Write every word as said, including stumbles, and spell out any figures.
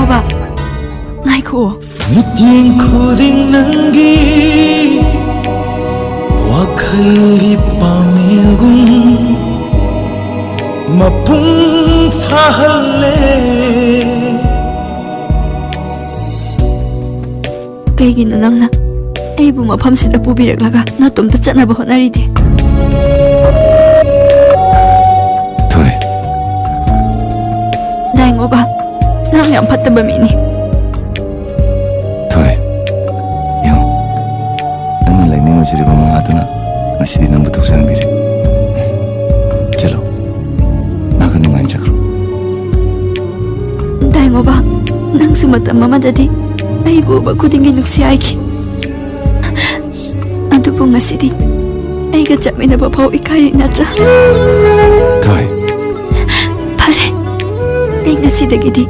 ꯕꯥ, ꯉꯥꯏꯈꯣ꯫ ꯃꯤꯠꯌꯦꯡ ꯈꯨꯗꯤꯡ ꯅꯪꯒꯤ ꯋꯥꯈꯜꯒꯤ ꯄꯥꯃꯦꯟꯒꯨꯝ ꯃꯄꯨꯡ ꯐꯥꯍꯜꯂꯦ꯫ ꯀꯩꯒꯤꯅꯣ ꯅꯪꯅ ꯑꯩꯕꯨ ꯃꯐꯝꯁꯤꯗ ꯄꯨꯕꯤꯔꯛꯂꯒ ꯅꯇꯣꯝꯇ ꯆꯠꯅꯕ ꯍꯣꯠꯅꯔꯤꯗꯤ? ꯊꯣꯏ꯫ ꯗꯥꯏꯉꯣꯕ, ꯅꯪ ꯌꯥꯝ ꯐꯠꯇꯕ ꯃꯤꯅꯤ꯫ ꯊꯣꯏ, ꯌꯦꯡꯉꯨ, ꯅꯪꯅ ꯂꯩꯅꯤꯡꯉꯨꯖꯔꯤꯕ ꯃꯉꯥꯗꯨꯅ ꯉꯁꯤꯗꯤ ꯅꯪꯕꯨ ꯊꯣꯛꯆꯍꯟꯕꯤꯔꯦ꯫ ꯆꯠꯂꯣ, ꯅꯥꯒ ꯅꯨꯡꯉꯥꯏꯅ ꯆꯠꯈ꯭ꯔꯣ꯫ ꯗꯥꯏꯉꯣꯕ, ꯅꯪꯁꯨ ꯃꯇꯝ ꯑꯃꯗꯗꯤ ꯑꯩꯕꯨ ꯎꯕ ꯈꯨꯗꯤꯡꯒꯤ ꯅꯨꯡꯁꯤ ꯍꯥꯏꯈꯤ꯫ ꯑꯗꯨꯕꯨ ꯉꯁꯤꯗꯤ ꯑꯩꯒ ꯆꯠꯃꯤꯟꯅꯕ ꯐꯥꯎ ꯏꯀꯥꯏꯔꯤ ꯅꯠꯇ꯭ꯔꯥ? ꯊꯣꯏ꯫ ꯐꯔꯦ, ꯑꯩ ꯉꯁꯤꯗꯒꯤꯗꯤ